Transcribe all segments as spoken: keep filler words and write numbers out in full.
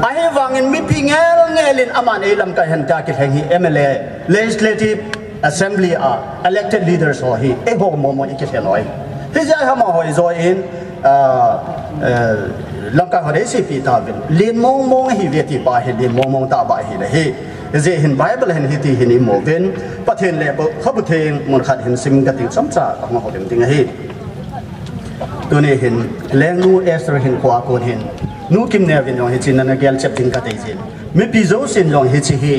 Ahivangin mipi ngelngel in aman ei lamkai hen tia kilheng hi M L A, Legislative Assembly a elected leaders ho hi eiho momo i kilhen u ahi. Hijeh a amaho ijo in, ah, eh, lamkai ho dei seipeh tauvin. Lien mongmong ahiuve ti pa hi lien mongmong tah ba ahile hi. Hijeh hin Bible hin hiti hin imu uvin. Pathen lekhabu theng mun khat hin sim kate chomcha kahung houlim ding ahi. Tuni hin, lengnu Esther hinkho a kon hin, Nu Kimneo vin jong hiche ana gelchep ding kate jin. Mipi jousen jong hiche hi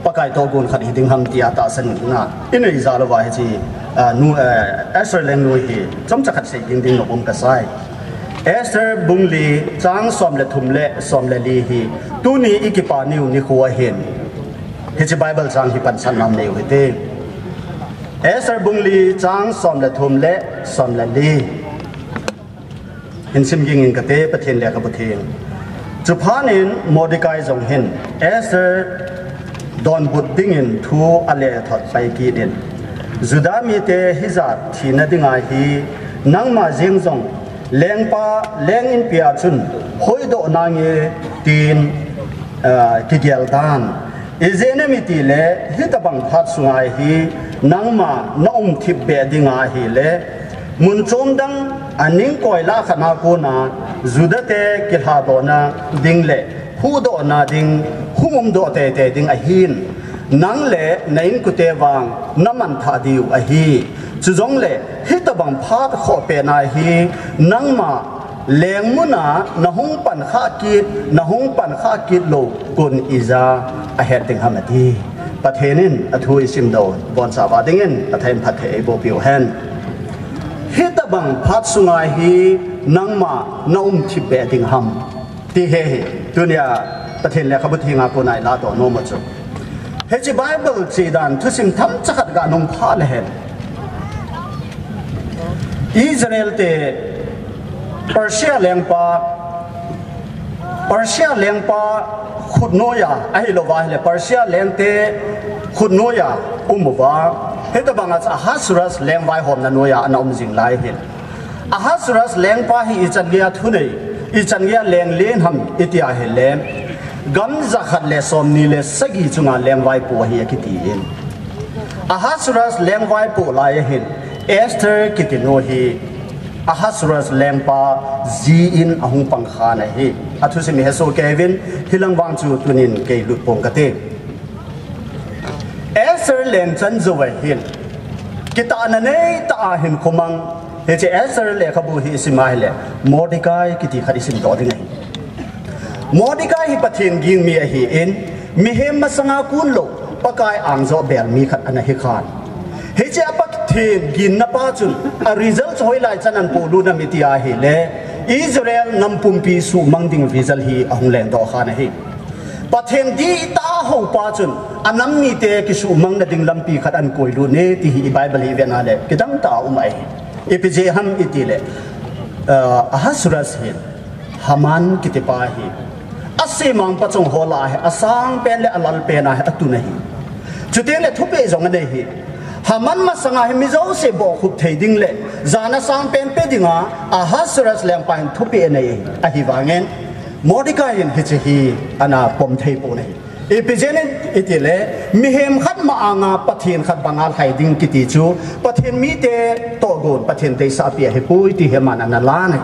Pakai tohgon khat hiding ham tia tahsan na inei jal uva hiche, ah, nu, eh, Esther lengnu hi chomcha khat sei ding ding nopum kasai. Esther bung li chang som le thum le som le li hi tuni i kipah niu nikho a hin hiche Bible chang hi pansan nam neiu hite. Esther bung li chang som le thum le som le li. Hin sim ging ing kate Pathen lekhabu theng. Chuphat in Mordecai jong hin Esther donbut dingin thu alethot pai kit in, Juda mite hijat thina dinga hi nangma jeng jong lengpa leng inpi a chun hoidoh nange tin, ah, kigel tan. Ijeh inem itile, hitabang phat sunga hi nangma na um thip beh dinga ahile, mun chom dang a ning koi lah khat a kona Juda te kilhadohna ding le huhdohna ding, hung umdoh teitei ding ahin, nang le na insungmite vang na manthah diu ahi. Chujongle hitabang phat khoh pet na hi nangma lengmun a na hung pan khah kit, na hung pan khah kit lou kon ija ahet ding ham ati. Pathen in athu isimdoh u, boncha uva dingin Pathen phatthei eiboh piu hen. Hitabang phat sunga hi nangma na um thip beh ding ham ti hi, tunia Pathen lekhabu thenga kona i ladoh nom u chu. Hiche Bible chedan thusim themcha khat ga nung pha le hen. Israel te Persia lengpa, Persia lengpa khut noiya, ahilouva ahile Persia lengte khut noiya um uva, hitabanga chu Ahasuerus lengvaihomna noiya ana um jing lai hin. Ahasuerus lengpa hi ichan geiya thunei, ichan geiya leng len ham iti ahile, gam jakhat le somni le sagi chunga lengvaipo ahi akiti in. Ahasuerus lengvaipo lai ahin, Esther kiti nu hi Ahasuerus lengpa ji in ahung pang khan ahi. Athusim i hesoh kei uvin, hilang vang chu tunin kei lut pong kate. Esther lengchan jou ahin, kitahna neitah a hinkho mang, hiche Esther lekhabu hi isim ahile, Mordecai kiti khat isimdoh ding ahi. Mordecai hi Pathen ging mi ahin, mihem masanga kun lou, Pakai angjoh bel mi khat ana hi khan. Hiche a Pathen ginna pa chun, a result chu hoilai chan ahin polut nam iti ahile, Israel nam pumpi suhmang ding result hi ahung lengdoh khan ahi. Pathen dihtah a houpa chun, anam mite kisuhmangna ding lampi khat ahin koilut e ti hi i Bible hi ivet na le, kidang tah a um ahi. Ipi jeh ham itile, ah, Ahasuerus hin, Haman kitipa hi asemang pachong ho lah a hi asangpen le alalpen a hi atun ahi. Chuteng le thupeh jong anei hi. Haman masanga hi mi jouse bohkhup thei ding le jana sangpen pe dinga Ahasuerus lengpa hin thupeh anei ahi. Ahivangin Mordecai hin hiche hi ana pom thei pon ahi. Ipi jeh in itile, mihem khat ma anga Pathen khat banga lhai ding kiti chu, Pathen mite tohgon, Pathen deisah pi ahipoi ti hi aman ana lan ahi.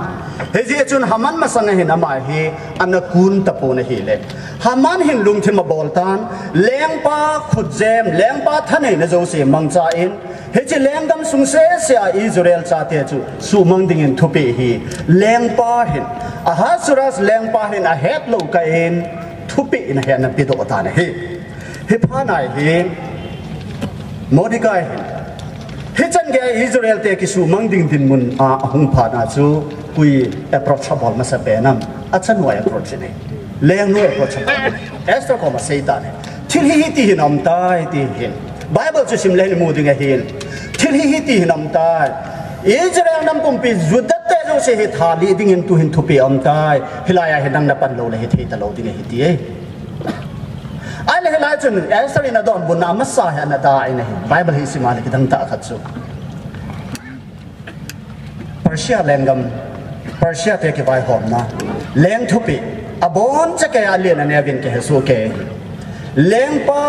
Hijeh chun Haman masanga hin ama hi ana kun tapon ahile, Haman hin lungthim abol tan, lengpa khutjem, lengpa thaneina jouse mangcha in, hiche lenggam sung sese a Israel chate chu suhmang dingin thupeh hi lengpa hin, Ahasuerus lengpa hin ahet lou kah in, thupeh in ahi ana pedoh tan ahi. Hiphat nai hi Mordecai hin, hichan geiya Israel te kisuhmang ding dinmun a ahung phat na chu koi approach abol masa pen ham? Achanu a approach in ahi. Lengnu approach abol in ahi. Esther koma asei tan ahi. Thil hi hiti hin aum tai ti hin. Bible chu sim le hin imu ding ahin. Thil hi hiti hin aum tai. Israel nam pumpi Juda te jouse hi thalih dingin tu hin thupeh aum tai. Hilai a hi nang napan lou le hithei talou ding ahi ti e. Ahile hilai chun Esther in adonbutna amasa hi ana dah in ahi. Bible hi isim a le kidang tah khat chu Persia lenggam, Persia te kivaihomna, leng thupeh, Abon cha kei a len a neuvin kihesoh kei. Lengpa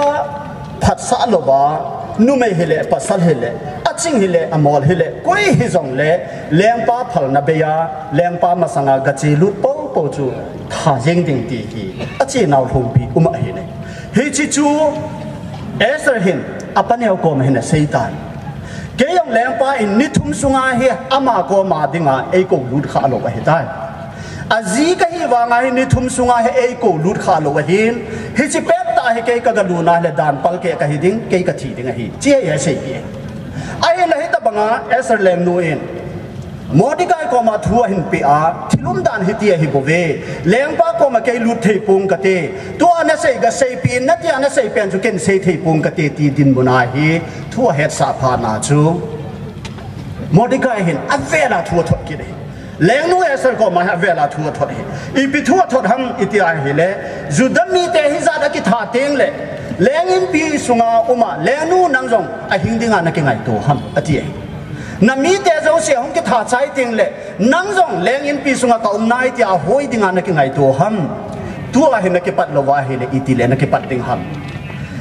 phatsah louva, numei hile, pasal hile, aching hile, amol hile, koi hijongle, lengpa phalna bei a, lengpa masanga gache lut popo chu tha jeng ding ti hi achenau lhumpi um ahi ne. Hiche chu Esther hin apa neo koma hin asei tan. Kei jong lengpa in ni thum sunga hi ama koma dinga eikou lut kha lou ahitai. Aji kahi vanga hi ni thum sunga hi eikou lut kha lou ahin, hiche pettah hi kei kaga lutna le dan palkeh kahi ding, kei kathi ding ahi, ti hi aseipeh e. Ahinla hitabanga Esther lengnu in Mordecai koma thu ahin peh a, thil umdan hiti ahi bouve, lengpa koma kei lut thei ponge kati, tua nasei gaseipeh in, natia nasei pen chu ken sei thei ponge kati, ti dinmun a hi thu ahetsah phat na chu Mordecai hin avel a thu athot kit e. Lengnu Esther koma hi avel a thu athot e. Ipi thu athot ham iti ahile, Juda mite hijat a kitha tengle, leng inpi sunga uma lengnu nang jong ahing dinga nakingaito ham, ati e. Namite jouse hung kitha chai tengle, nang jong leng inpi sunga kaum nai tia hoi dinga nakingaito ham. Tua hi nakipat louva ahile, itile nakipat ding ham.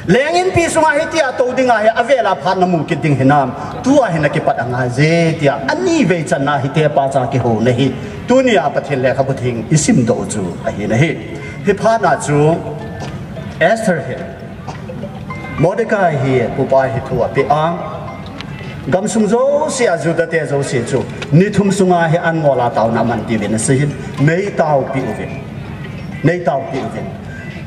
Leng inpi sunga hitia tou dinga hi avel a phat namu kit ding hinam. Tua hi nakipat angaiye, tia anivei channa hiti pa cha kihouna hi tunia Pathen lekhabu theng isimdoh chu ahi nahi. Hiphat na chu Esther hin Mordecai hi pupa hi thu apeh a, gamsung jouse a Juda te jouse chu ni thum sunga hi an ngol a taona aman diuvin asei hin, neitaopi uvin, neitaopi uvin.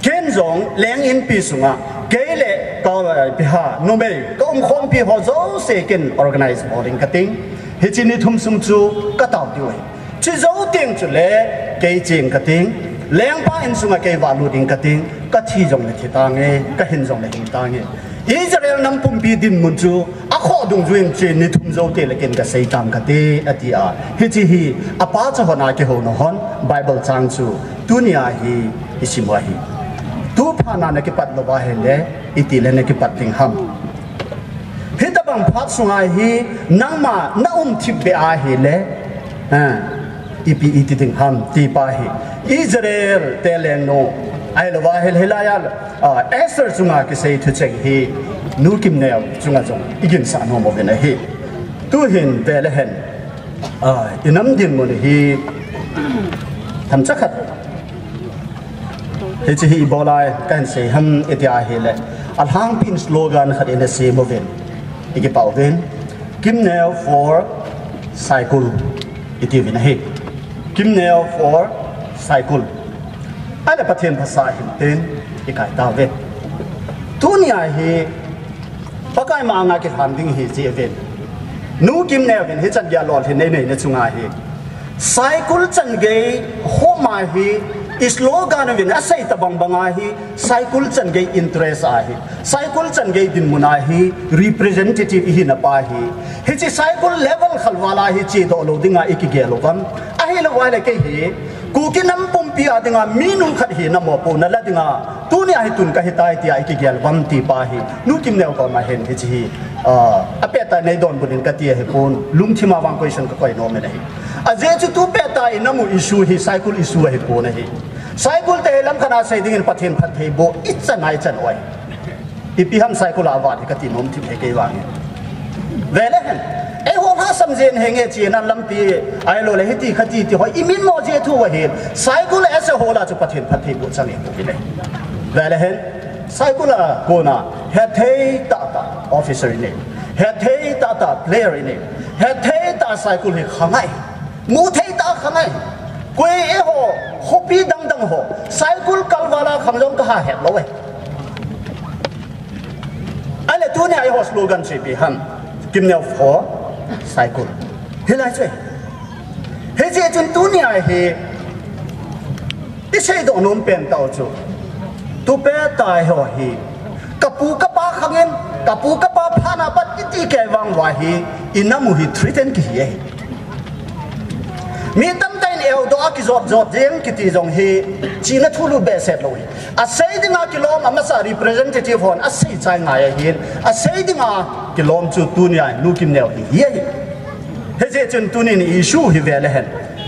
Ken jong leng inpi sunga, kei le ka, eh, piha, numei, kaumkhompi ho jouse ken organize bol ding kating. Hiche ni thum sung chu katao diu ahi. Chujou teng chule, kei cheng kating. Lengpa insunga kei valut ding kating. Kathi jongle thi tange, kahin jongle hing tange. Israel nam pumpi dinmun chu akhoh dungjuiyin hiche ni thum jou teng le ken kasei tange kati, ati a. Hiche hi apa cha hon akihouna hon Bible chang chu tunia hi isim u ahi. Tuphat na nakipat louva ahile, itile nakipat ding ham. Hitabang phat sunga hi nangma naum thipbeh ahile, ah, ipi iti ding ham ti pa hi Israel te lengnu, ahilouva ahile hilaiya, ah, Esther chunga kisei thucheng hi Nu Kimneo chunga jong iginsah nom uvin ahi. Tuhin vele hen, ah, inam dinmun hi themcha khat, hiche hi ibola kahin sei ham iti ahile, alhangpin slogan khat ina sem uvin, ikipah uvin, Kimneo for Saikul itiuvin ahi. Kimneo for Saikul. Ahile Pathen phatsah hin tin ikai tauve. Tunia hi Pakai manga kilhan ding hi jiuvin, Nu Kimneo hin hichan geiya lolhin einei na chunga hi Saikul changei homa hi slogan uvin asei tabang banga hi Saikul changei interest ahi, Saikul changei dinmun a hi representative ihina pa hi, hiche Saikul level khalval a hi chedoh lou dinga ikigel uvam. Ahilouva le kei hi Kuki nam pumpi a dinga minu khat hina mopohna la dinga tunia hi tun kahitai tia ikigel uvam ti pa hi Nu Kimneo koma hin hiche hi, ah, apehtai neidonbut in kati ahipon, lungthima vang question kakoi nom in ahi. Ajeh chu tupehtai namu issue hi Saikul issue ahipon ahi. Saikul te hi lamkhat a sei dingin Pathen phattheiboh ichan a ichan u ahi. Ipi ham Saikul a vat hi kati nom thim ahi kei vangin. Vele hen, eiho lhasam jeng henge chena lampi, ahiloule hiti khati ti ho imin mo jeh thu ahi. Saikul as a whole a chu Pathen phattheiboh chang e, pu kine. Vele hen, Saikul a kona hethei tahtah officer inei, hethei tahtah player inei, hethei tah Saikul hi khangai, muthei tah khangai. Koi eiho khopi dangdang ho Saikul kalval a khang jong kaha het lou e. Ahile tunia eiho slogan chu ipi ham, Kimneo for Saikul. Hilai chu e. Hijeh chun tunia hi iseidoh nom pen tah u chu, tupehtai ho hi kapu kapa khangin, kapu kapa phatna pat iti kei vang uva hi inamu hi threaten kihi ahi. Mi tamtah in eudoh a kijot jot jeng kiti jong hi china thulut behseh lou hi. Asei dinga kilom amasa representative hon asei chai ngai ahin, asei dinga kilom chu tunia Nu Kimneo hi hi ahi. Hijeh chun tunin issue hi vele hen,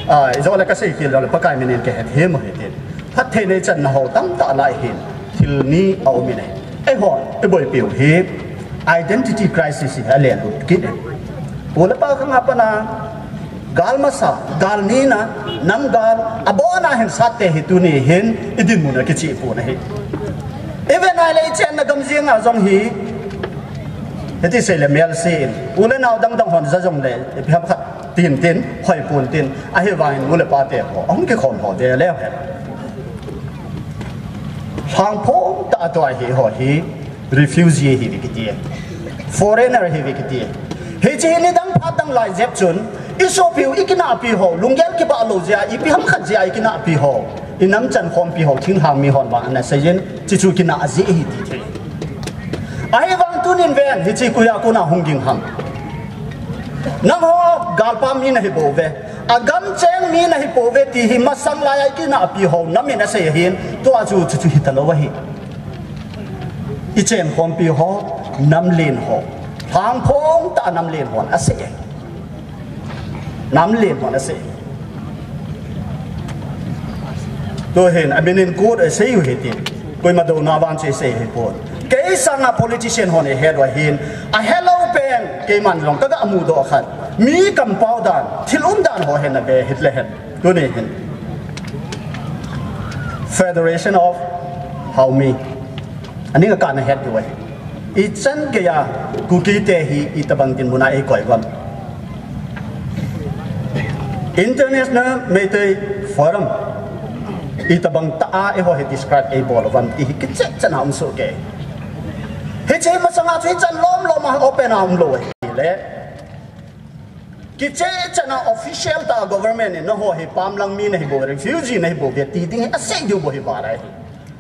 ah, ijole kasei khel loule Pakai minin kahet him u hitin. Phatthei nei channa ho tamtah lai hin thil ni a um in ahi. Eiho, i boipiu hi identity crisis hi a le lut kit e. Pu le pa khang a pana gal masa, gal nina, nam gal, abona hin sat te hi tuni hin i dinmun a kichih pon ahi. I ven a le i chenna gam jeng a jong hi, hiti sei le melse in, u le nao dangdang hon ja jong le, ipi ham khat tin tin, hoi pon tin, ahivangin u le pa te ho, ahung kikhom ho te le hen. Lhangphong tah a tua hi ho hi refugee hi ve kiti e. Foreigner hi ve kiti e. Hiche hi nidang phat dang lai jep chun, i sopiu i kinahpi ho, lunggel kibah lou jeh a, ipi ham khat jeh a i kinahpi ho, i nam chan khompi ho, thinglhang mi hon vang ana sei jin, chuchu kinah jeh hi ti thei. Ahivang tunin ven, hiche koi a kona hung ging ham. Nangho galpam mi nahi bou ve. Agam cheng mi nahi bou ve ti hi masang lai a i kinahpi ho nam in asei ahin, tua chu chuchu hita lou ahi. I cheng khompi ho, nam len ho. Lhangphong tah a nam len hon asei ahi. Nam len hon asei. Tuhin, a min in kut asei u hiti. Koima douna vang chu asei hi pon. Kei sanga politician hon i het u ahin. A helou pen, keiman jong ka ga mu doh khat. Mi kampau dan, thil um dan ho hin a be hit le hen. Tuni hin. Federation of Haomi. Ani ka kana het u ahi. I chan gei a Kuki te hi i tabang dinmun a ei koi uvam. International Meitei Forum. I tabang tah a eiho hi describe ei bol uvam ti hi kicheh cheh a um soh kei. Hiche masang a chu hichan lom lom a open a um lou ahi le. Kicheh cheh a official tah a government in nangho hi pamlang mi nahi bou, refugee nahi bou ve ti ding hi asei diu bou hi val ahi.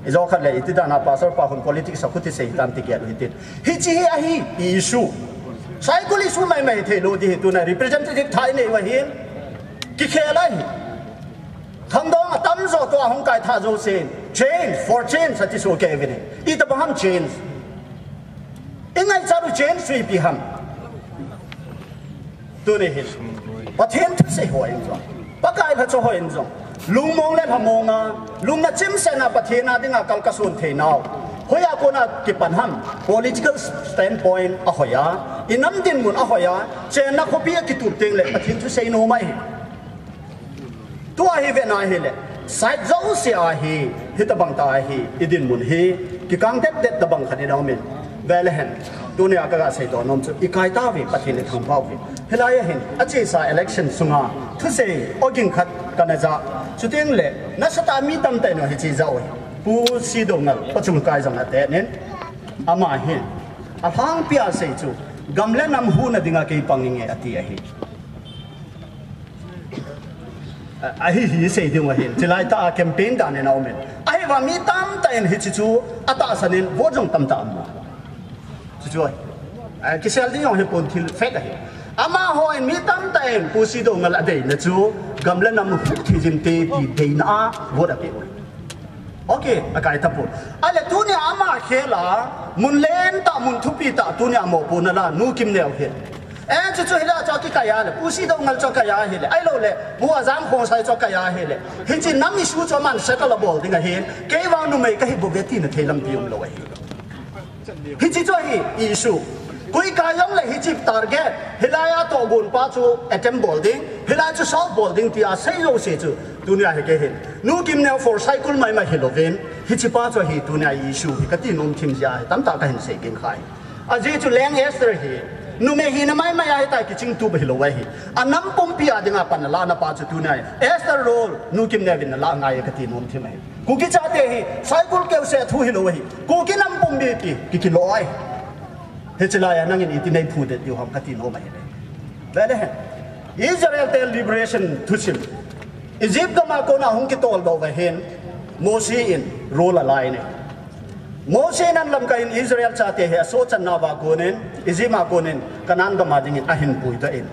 Ijou khat le iti dan a pastor pa khun politics a khuti sei tam ti gel u hitin. Hiche hi ahi, i issue. Saikul issue mai mai thei lou di hi tuna representative thai nei u ahin. Kikhel ahi. Khangdong atam jo tua hung kai tha jo sen. Change, for change, ati so ke vin. I tabang ham change. I ngaichat u change chu ipi ham. Tuni hin. Pathen thusei ho in jong. Pakai lhacha ho in jong. Lungmong le lhamong a, lungna chimset a Pathen a dinga kal kasun thei nau. Hoiya kona kipan ham, political standpoint a hoiya, i nam dinmun a hoiya, chenna khopi a kitup teng le Pathen thusei nom ahi. Tua hi vena hile, side jouse a hi, hitabang tah a hi, i dinmun hi, kikang det det tabang khat i dong min. Ve le hen, tunia ka ga seidoh nom chu, i kai tauve, Pathen i thangvah uve. Hilai a hin, achesa election sunga, thusei, ogin khat kana ja. Chuteng le, nasatah a mi tamtah in hiche ja u hi. Pu C. Doungel, pachung kai jong ate nin. Ama hin, alhangpi a sei chu, gam le nam huhna dinga kei pang inge ati ahi. Ahi hi sei ding u ahin, chilai tah a campaign dan in a um in. Ahivang mi tamtah in hiche chu atahsan in vote jong tamtah amu. Chuchu ahi. Kisel ding jong hipon, thil fact ahi. Amaho in mi tamtah in Pu C. Doungel adeina chu gam le nam huhna thei jing te ti deina a vote apeh u ahi. Ok, akai tapon. Ahile tunia ama khel a, mun lentah, mun thupi tah, tunia mopohna la, Nu Kimneo hi. Eh, chuchu hilai chu akikai a le, Pu C. Doungel chu akai a hile, ahilou le, Pu Ajang Khongsai chu akai a hile. Hiche nam issue chu aman settle abol ding ahin, kei vang numei kahi bouve tina thei lampi umlou ahi. Hiche chu ahi issue. Koi kai jong le hiche target. Hilai a tohgon pa chu attempt bol ding. Hilai chu solve bol ding tia sei jouse chu. Tunia hi kei hin. Nu Kimneo for Saikul maimai hilouvin. Hiche pa chu ahi tunia issue hi kati nom thim jeh ahi. Tamtah kahin sei ging khai. Ajeh chu Leng Esther hi. Numei hina maimai ahitai, kichingtup hilou ahi. Anam pumpi a dinga pan alahna pa chu tunia hi. Esther role Nu Kimneo vin alah ngai kati nom thim ahi. Kuki chate hi, Saikul keuseh thu hilou ahi. Kuki nam pumpi ki, ki, kilo ahi. Hiche lai a nangin iti nei phudet diu ham kati nom ahi. Ve le hen. Israel te liberation thusim. Egypt gam a kona hung kitoldoh uva hin, Mose in rule alai in ahi. Mose in alamkai in Israel chate hi asoh channa uva konin, Egypt a konin, Canaan gam a dingin ahin puidoh in.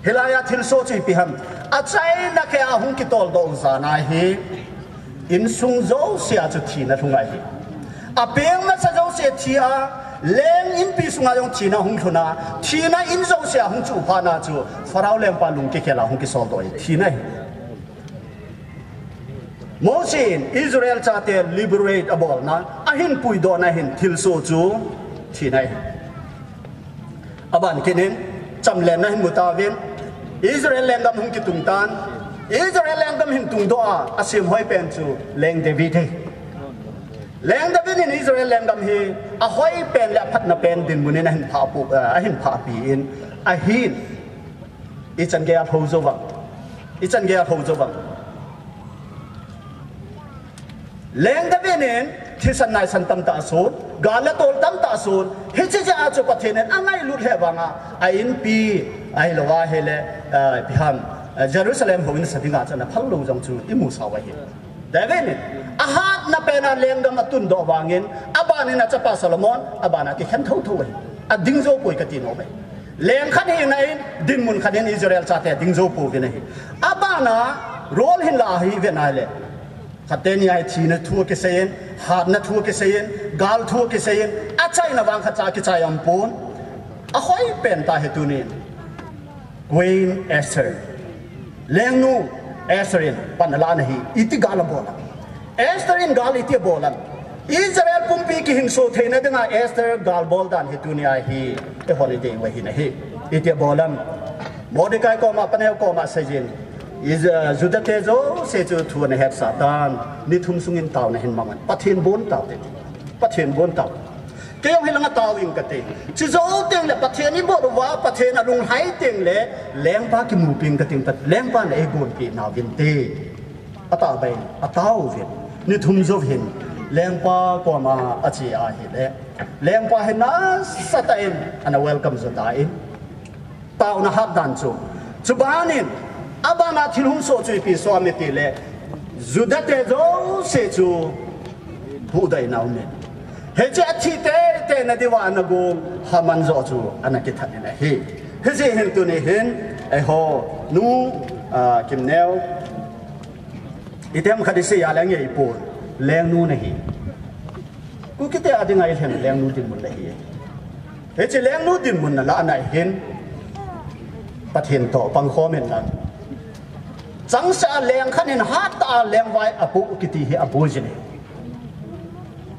Hilai a thilsoh chu ipi ham. Achaina kei a hung kitoldoh u jan a hi, insung jouse a chu thina lhung ahi. Apeng masa jouse thi a, leng inpi sunga jong thina hung lhun a, thina in jouse a hung chuh phat na chu, Pharaoh lengpa lung kikhel a hung kisoldoh in, thina ahi. Mosi in Israel chate liberate abolna, ahin puidohna hin thilsoh chu thina ahi. Aban kit in, chamlenna hin mu tauvin, Israel lenggam hung kitung tan, Israel lenggam hin tungdoh a, asemhoi pen chu Leng David ahi. Leng David in Israel lenggam hi ahoi pen le aphatna pen dinmun in ahin phah pu, eh, ahin phahpi in, ahin, ichan gei a lhou jou vang, ichan gei a lhou jou vang. Leng David in thisan naisan tamtah ason, gal le tol tamtah ason, hiche jeh a chu Pathen in angailut lheh vanga, a inpi, ahilou ahile, eh, ipi ham, eh, Jerusalem houin sa dinga chu ana phal lou jong chu imu sau ahi. David in ahatna pen a lenggam atundoh vangin, aban in achapa Solomon, aban a kikhen thotho ahi. Ading jou poi kati nom ahi. Leng khat hina in, dinmun khat in Israel chate ading jou pouvin ahi. Aban a role hin la ahi ven ahile, khat teni a hi thina thu akisei in, hatna thu akisei in, gal thu akisei in, achaina vang khatcha akichai aumpon. Ahoi pen tah hi tunin Queen Esther, Lengnu Esther in pan alahna hi iti gal abol am? Esther in gal iti abol am? Israel pumpi kihinso theina dinga Esther gal bol dan hi tunia hi eihon idei u ahin ahi. Iti abol am? Mordecai koma, paneo koma aseijin, Is-, eh, Juda te jouse chu thu ana hetsah tan, ni thum sungin taona hin mang un, Pathen bon tao te, Pathen bon tao. Kei jong hilanga tao ing kate. Chujou tengle Pathen ibol uva, Pathen alunglhai tengle, lengpa kimupi ing kating, Pat-, lengpan eigonpi nauvinte. Atahbeh in ataovin, ni thum jouvin lengpa koma ache ahile, lengpa hi nasatah in ana welcome jo tan, taona hat dan chu. Chubanin, abana thil hung soh chu ipi soh am itile, Juda te jouse chu huhdoh in aumin, hiche athi teitei na diuva ana gong Haman joh chu ana kithat in ahi. Hijeh hin tuni hin, eiho, nu, ah, Kimneo, item khat isei a le angei pon, Lengnu nahi. Kukite a dinga ilhen Lengnu dinmun nahi. Hiche Lengnu dinmun nalahna hin Pathen toh pangkhom in lang. Changseh a leng khat in hattah a lengvai apoh kiti hi aboi jin ahi.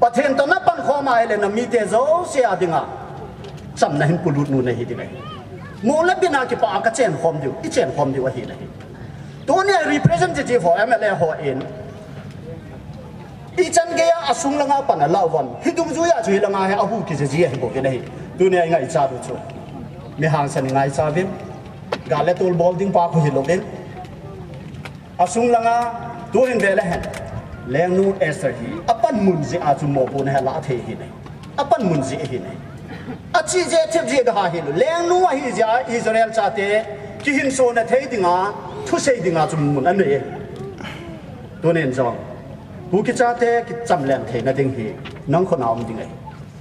Pathen toh napangkhom ahile namite jouse a dinga chamna hin polut nu nahi ding ahi. Mol le bina kipah a kachenkhom diu, ichenkhom diu ahi nahi. Tunia representative ho, M L A ho in, ichan geiya asung langa pan alah uvam, hidungjuiya chu hilanga hi ahu kija ji ahibouvin ahi. Tunia ingaichat u chu, mi hangsan ingaicha uvin, gal le tol bol ding pa khu hilouvin, asung langa, tuhin vele hen, Lengnu Esther hi apanmun jeh a chu mopohna hi alah thei ahi nahi. Apanmun jeh ahi nahi. Achih jeh thep jeh gaha hilou. Lengnu ahi jeh a Israel chate kihinsona thei dinga, thusei dinga chu mun anei ahi. Tunin jong, Kuki chate kichamlen theina ding hi nang khut a um ding ahi.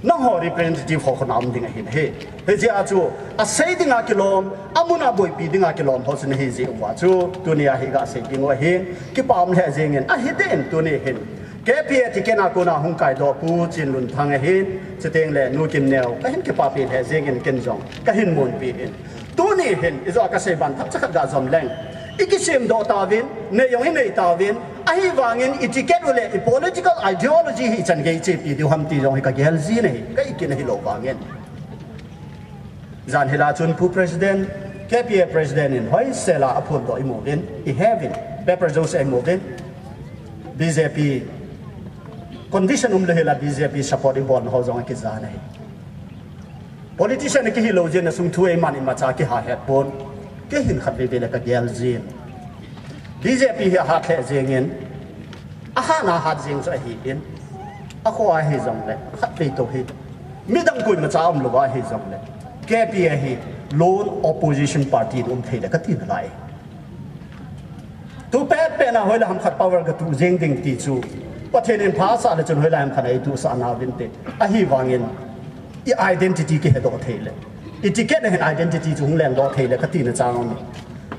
Nangho representative ho khut a um ding ahi nahi. Hijeh a chu asei dinga kilom, amun a boipi dinga kilom ho chu nahi jeh uva chu tunia hi gasei ding u ahin, kipa um lheh jengin, ahi den tuni hin K P A ticket a kona hung kaidoh Pu Chinlunthang ahin, chutengle Nu Kimneo, kahin kipapi lheh jengin ken jong kahin munpi in. Tuni hin, ijou a kasei ban thapcha khat gajom leng, ikisemdoh tauvin, nei jong inei tauvin, ahivangin iticket u le ipolitical ideology hi ichan gei ichepi diu ham ti jong hi kagel jin ahi, ka ikin ahilou vangin. Jan hila chun Pu President, K P A President in hoisela aphondoh imuvin, ihevin, paper jouse imuvin, B J P, condition umlou hila B J P support ibolna ho jong akijan ahi. Politician kihilou jeh in asung thu eiman imacha kiha hetpon, kei hin khatvei vei le kagel jin. B J P hi ahat lheh jengin, ahatna hat jeng chu ahin, akhoa hijongle khatvei tou hi, midang koimacha umlouva hijongle, K P A hi lone opposition party in um thei le kati nalai. Tu petpet na hoilai ham khat power gatuh jeng ding ti chu, Pathen in phasah le chun hoilai ham khat eituhsah nauvinte. Ahivangin, i identity kihedoh thei le, i ticket na hin identity chu hung lengdoh thei le katina chang ahi.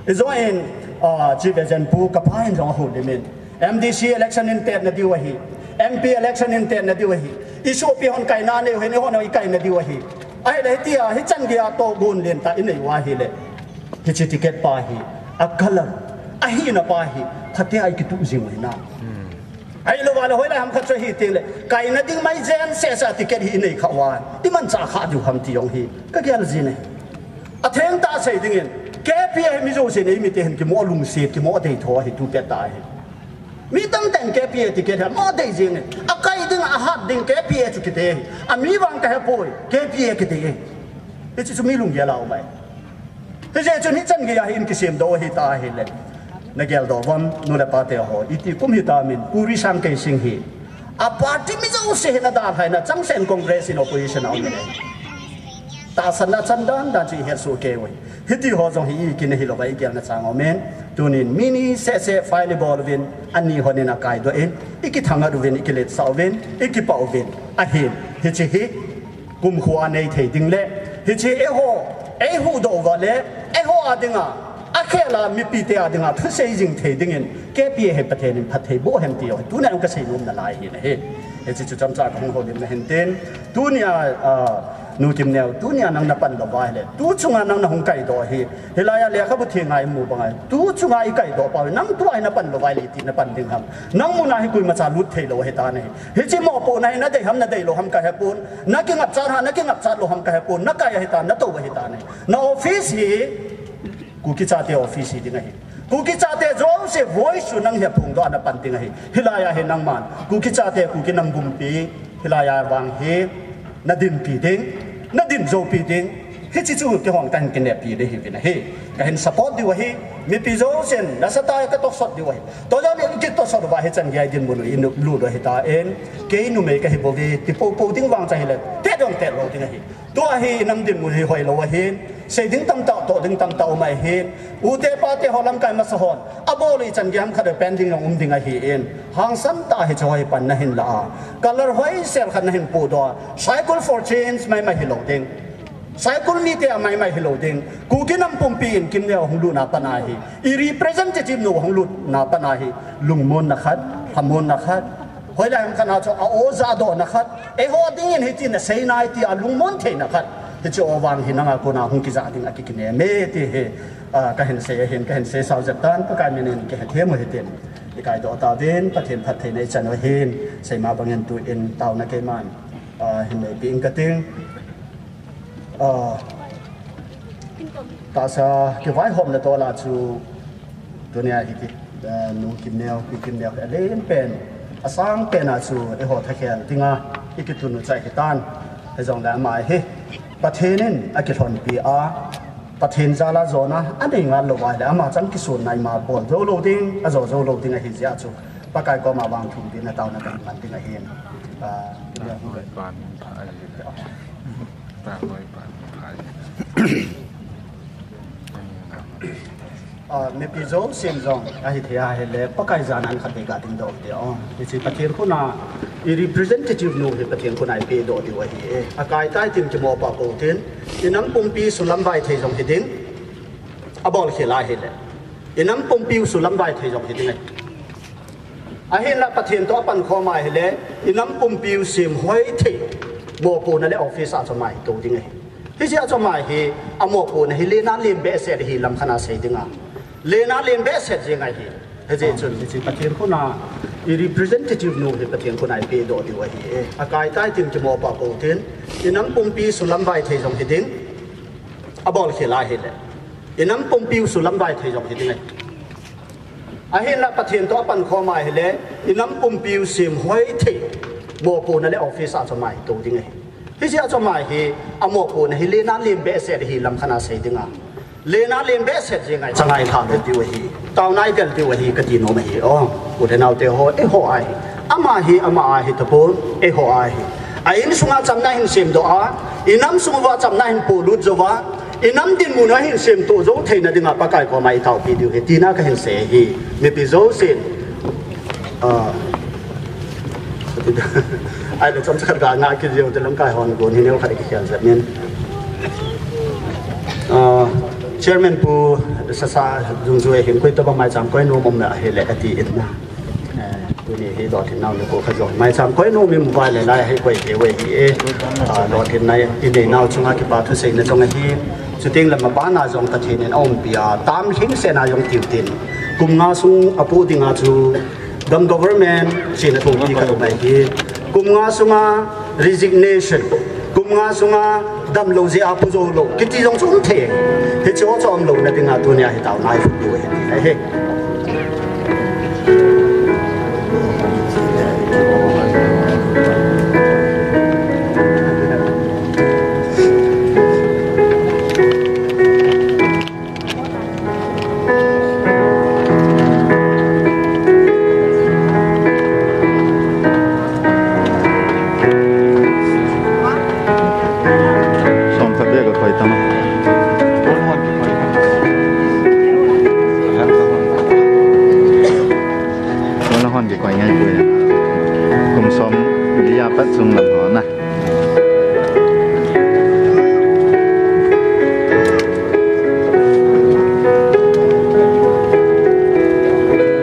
Ijou in, ah, Chief Agent Pu Kapai in jong ahoulimin, M D C election in tetna diu ahi, M P election in tetna diu ahi, isopi hon kaina nei uhin, eihon ikaina diu ahi. Ahile hitia, hichan geiya tohgon lentah inei u ahile, hiche ticket pa hi, a color, ahina pa hi, phatea ikituh jing u hinam? Ahilou vale hoilai ham khat chu hi teng le, kaina ding mai jen seh seh a ticket hi inei kha uva, imanchah kha diu ham ti jong hi kagel jin ahi. Atheng tah a sei dingin, K P A hi mi jousen eimite hin kimo lungset, kimo deitho ahi tu pet tah ahi. Mi tamtah in K P A ticket hi amo dei jing ahi. Akai ding, ahat ding K P A chu kiti ahi. Ami vang kahepoi, K P A kiti ahi. Hiche chu mi lunggel a um ahi. Hijeh chun hichan geiya hi in kisemdoh u ahitah ahile, nageldoh uvem, nu le pa teho, iti kum hitam in, Pu Risang Keishing hi a party mi jouse hin adalhaina, changseh in Congress in opposition a um in ahi. Tahsanna chan dan dan chu ihet soh kei uve. Hitiho jong hi ikin ahilou va igelna chang aumin, tunin mi ni seh seh file ibol uvin, ani hon in akaidoh in, ikithangat uvin, ikiletsah uvin, ikipah uvin, ahin, hiche hi kumkho a nei thei ding le, hiche eiho, eihuhdoh uva le, eiho a dinga, akhel a mipite a dinga thusei jing thei dingin, K P A hi Pathen in phatthei boh hen ti jong hi tuna jong kasei nom nalai ahi. Hiche chu chomcha kahung houlimna ahin tin, tunia, ah, Nu Kimneo, tunia nang napan lou uva ahile, tu chunga nang nahung kaidoh hi, hilaiya lekhabu theng a imu banga, tu chunga ikaidoh pau hi, nang tua hi napan lou uva ahile iti napan ding ham? Nang muna hi koimacha lut theilou ahitan ahi. Hiche mopohna hi nadei ham nadeilou ham kahepon, nakingapchat ha nakingapchat lou ham kahepon, nakai ahitan, natou ahitan ahi. Na office hi Kuki chate office hi ding ahi. Kuki chate jouse voice chu nang hi aphongdoh a napan ding ahi. Hilaiya hi nangman Kuki chate, Kuki nam pumpi, hilaiya vang hi nadinpi ding, nadin joupi ding. Hiche chu keihon kahin kineppi ding ahiuvin ahi. Kahin support diu ahi. Mipi jousen nasatah a katohsot diu ahi. Tua jong in kitosot uva hichan geiya dinmun u ilut u ahitan, kei numei kahi bouve ti poupou ding vang chu ahile, tet jong tet lou ding ahi. Tua hi inam dinmun hi hoilou ahin, sei ding tamtah, toh ding tamtah um ahin, ute pate ho lamkai masa hon abol u ichan gei ham khat pending jong um ding ahin, hangsan tah a hiche ho hi pan nahin lah a, color hoisel khat nahin pohdoh a, Saikul for change maimai hilou ding, Saikul mite a maimai hilou ding, Kuki nam pumpi in Kimneo hung lutna pan ahi, i representative nu hung lutna pan ahi, lungmonna khat, lhamonna khat, hoilai ham khat a chu a-o jahdohna khat, eiho dingin hitin asei nai tia lungmon theina khat, hiche o vang hi nanga kona hung kijah ding a kikinem e ti hi, ah, kahin sei ahin, kahin seisao jep tan, Pakai min in kihethem u hitin, ikaidoh tauvin, Pathen phattheina ichan u ahin, seima bangin tuin taona keiman, ah, hin neipi ing kating. Ah, tahsa kivaihomna tola chu tunia hi ki, ah, Nu Kimneo, Pi Kimneo hi alen pen, asang pen a chu eiho thakhel dinga ikitun u chu ahitan, hijongle ama hi Pathen in akilhonpi a, Pathen jal a jona anei ngal lou uva ahile ama chang kisonna ima bol jou lou ding, ajo jou lou ding ahi jeh a chu Pakai koma vang thumvin taona kahin man ding ahin. Ah, Ah, mipi jousen jong ahithei ahile, Pakai jana khatvei ga dingdoh u hite o. Hiche Pathen khut a, i representative nu hi Pathen khut a ipehdoh diu ahi e. Akai tai tin kimopoh pou tin, inam pumpi sulamvai thei jong hiding, abolkhel ahile, inam pumpi u sulamvai thei jong hiding ahi. Ahinla Pathen toh apankhom ahile, inam pumpi u semhoi thei, mopohna le office a chu ama hi tou ding ahi. Hijeh a chu ama hi, amopohna hi lena len behseh ahi lam khat a sei dinga, lena len behseh jeng ahi. Hijeh chun hiche Pathen khut a, i representative nu hi Pathen khut a ipehdoh diu ahi e. Akai tai tin kimopoh pou tin, inam pumpi sulamvai thei jong hiding, abolkhel ahile, inam pumpi u sulamvai thei jong hiding ahi. Ahinla Pathen toh apankhom ahile, inam pumpi u semhoi thei, mopohna le office a chu ama hi tou ding ahi. Hijeh a chu ama hi, amopohna hi lena len behseh ahi lam khat a sei dinga, lena len behseh jeng a chang a ilha lou diu ahi, taona idel diu ahi kati nom ahi o. U le naote ho, eiho ahi. Ama hi ama ahi tapon, eiho ahi. A insunga chamna hin semdoh a, inam sung uva chamna hin polut jouva, inam dinmun u ahin semtoh jou theina dinga Pakai koma itaopi diu ahi tina kahin sei ahi. Mipi jousen, ah, ahile chomcha khat ga ngah kit jeng u te, lamkai hon gon hi neokhat kikhel jep in. Ah, Chairman Pu Sasa Dungjuia hin koitobang maicham koi nom um ahile ati in na. Eh, tuni hi lolhinnau nikho khat jong maicham koi nom in uva ahile lai hi koi kei uve ahi e. Ah, lolhinna inei nau chunga kipa thuseina jong ahi. Chuteng le mabana jong Pathen in aumpi a, tam lhingsetna jong tiu tin, kum nga sung apoh dinga chu Gam government china thongpi khat um ahi. Kum nga sunga resignation, kum nga sunga damlou jeh a pujou lou kiti jong chu um thei. Hiche ho chu umlou na dinga tunia hi taona i phut diu ahi. Som khat beh ka koi tam. Wala hon kikoi ngai poi. Kum som li a pat sung lam ho na.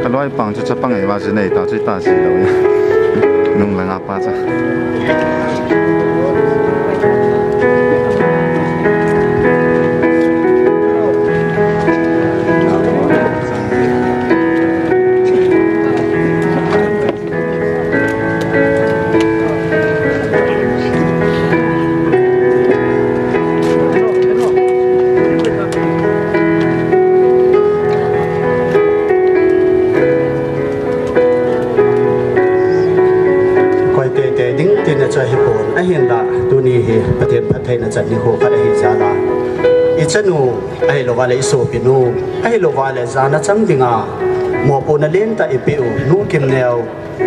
Ka loi pang chu chapang ei va chu nei ta chu ta si lo. Nung langa pa cha. Koi teitei ding tina chu ahipon, ahinla tuni hi Pathen phattheina chan nikho khat ahi jal a, i chanu ahilouva le i sopinu, ahilouva le jana chang dinga mopohna lentah i peh u Nu Kimneo,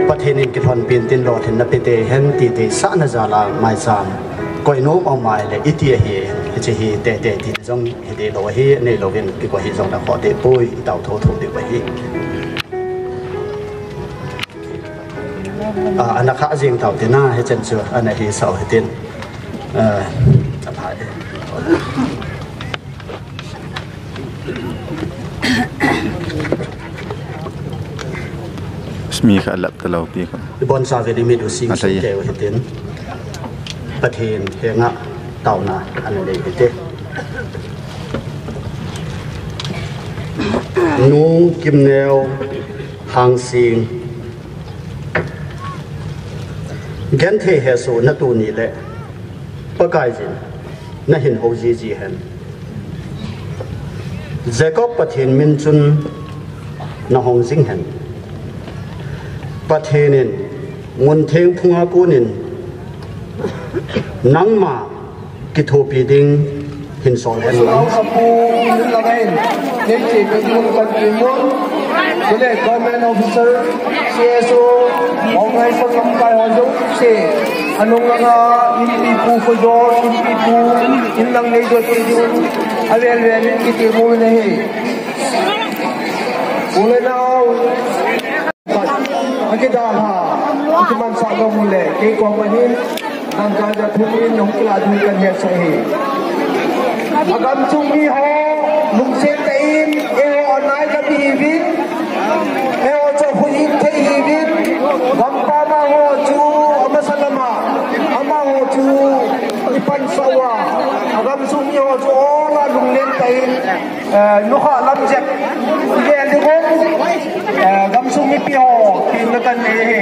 Pathen in kilhonpi intin lolhinna pe tei hen ti deisahna jal a maicham koi nom aum ahile iti ahi. Hiche hi teitei tina jong hi dei lou ahi, neilou vin kikoi hi jong na kho deh poi, i tao thotho diu ahi. A, ana kha jing tau tina, hichan chu ana hi sau hitin. A, a phai. Mi kha lap ta lou pi kha. Ibon sa ve ni mi du sing. Atai. Sing keu hitin. Pathen henga taona ana nei hite. Nu Kimneo Hangsing, genthei hesoh na tuni le Pakaiyin na hin hou jiji hen. Jacob Pathen min chun na hong jing hen. Pathen in mun theng phunga konin nangma kithopi ding hin sol hen lang. Apu in lagain, nen che pe ding kan pe mon. Kule government officer, C S O, organization lamkai ho jouse, anung langa inpi pu ko jo, inpi pu, in lang nei jo te ding, avel vel in kiti mo na he. Ule nao. Akidalha, akimansah nom uleh, kei koma hin, dangka ja thum in, hung kila ding kan hetsah hi. Agam chung mi ho, lungset tah in, eiho anai kati hiuvin, eiho chu huhhing thei hiuvin, gampam a ho chu, amasa lama, amaho chu, ipansah uva, agam chung mi ho chu, ola lunglen tah in, eh, nukha lam jep, iven ding ho, eh, gamsung mipi ho, tin na kan nei hi.